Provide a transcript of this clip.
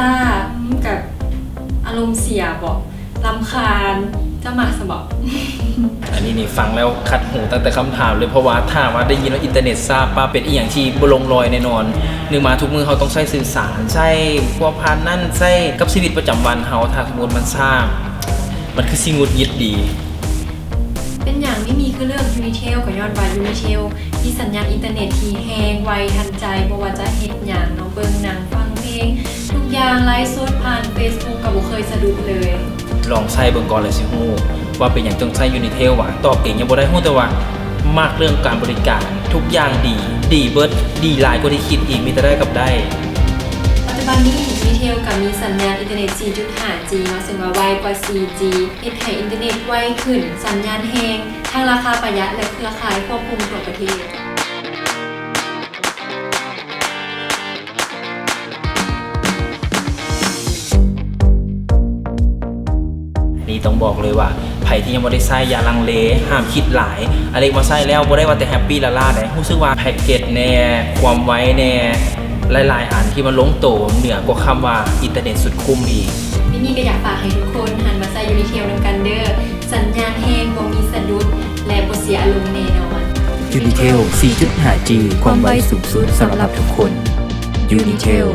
ອາ ກໍອາລົມເສຍບໍ ລຳຄານ ຈະມັກຊະບໍ? ອັນນີ້ນີ້ຟັງແລ້ວຂັດຫູຕັ້ງແຕ່ຄຳຖາມເລີຍ ເພາະວ່າຖ້າວ່າໄດ້ຍິນວ່າອິນເຕີເນັດຊ້າປະ ເປັນອີ່ຫຍັງທີ່ບໍ່ລົງລອຍແນ່ນອນ. ໜຶ່ງມາທຸກມື້ເຮົາຕ້ອງໃຊ້ສື່ສານ ໃຊ້ພົວພັນນັ້ນ ໃຊ້ກັບຊີວິດປະຈຳວັນເຮົາ ຖ້າສົມມຸດມັນຊ້າ ມັນຄືຊິຫງຸດຫງິດດີ. ເປັນຫຍັງມີມີຄືເລືອກຢູນິເທວ? ກໍຍ້ອນວ່າຢູນິເທວມີສັນຍານອິນເຕີເນັດທີ່ແຮງ ໄວ ທັນໃຈ, ບໍ່ວ່າຈະເຮັດຫຍັງເນາະ, ເບິ່ງໜັງ, ຟັງເພງ, ທຸກຢ່າງ ໄລຟ໌ສົດຜ່ານເຟສບຸກ ກໍບໍ່ເຄີຍສະດຸດເລີຍ. ລອງໃຊ້ເບິ່ງກ່ອນແລ້ວຊິຮູ້ວ່າເປັນຫຍັງຈຶ່ງໃຊ້ຢູນິເທວຫວາ. ຕອບເອງຍັງບໍ່ໄດ້ຮູ້ ແຕ່ວ່າມັກເລື່ອງການບໍລິການ, ທຸກຢ່າງດີ, ດີເບິດ, ດີຫຼາຍກວ່າທີ່ຄິດອີກ, ມີແຕ່ໄດ້ກັບໄດ້. ປັດຈຸບັນນີ້ຢູນິເທວກໍມີສັນຍານອິນເຕີເນັດສີ່ຈຸດຫ້າຈີເນາະ, ເຊິ່ງວ່າໄວກວ່າສີ່ຈີ ເຮັດໃຫ້ອິນເຕີເນັດໄວຂຶ້ນ, ສັນຍານແຮງ, ທັງລາຄາປະຢັດ ແລະ ເຄືອຂ່າຍຄວບຄຸມທົ່ວປະເທດ. ນີ້ຕ້ອງບອກເລີຍວ່າ ໃຜທີ່ຍັງບໍ່ໄດ້ໃຊ້ຢ່າລັງເລ, ຫ້າມຄິດຫຼາຍ. ອາເລັກມາໃຊ້ແລ້ວບໍ່ໄດ້ວ່າແຕ່ແຮັບປີ້ລ້າໆໃດ, ຮູ້ສຶກວ່າແພັກເກັດແດ່, ຄວາມໄວແດ່, ຫຼາຍໆອັນທີ່ມັນລົງໂຕເໜືອກວ່າຄຳວ່າອິນເຕີເນັດສຸດຄຸ້ມອີກ. ມີມີກໍຢາກຝາກໃຫ້ທຸກຄົນຫັນມາໃຊ້ຢູນິເທວນຳກັນເດີ້. ສັນຍານແຮງ, ບໍ່ມີສະດຸດ ແລະ ບໍ່ເສຍອາລົມແນ່ນອນ. ຢູນິເທວສີ່ຈຸດຫ້າຈີ ຄວາມໄວສູງສຸດສຳລັບທຸກຄົນ. ຢູນິເທວ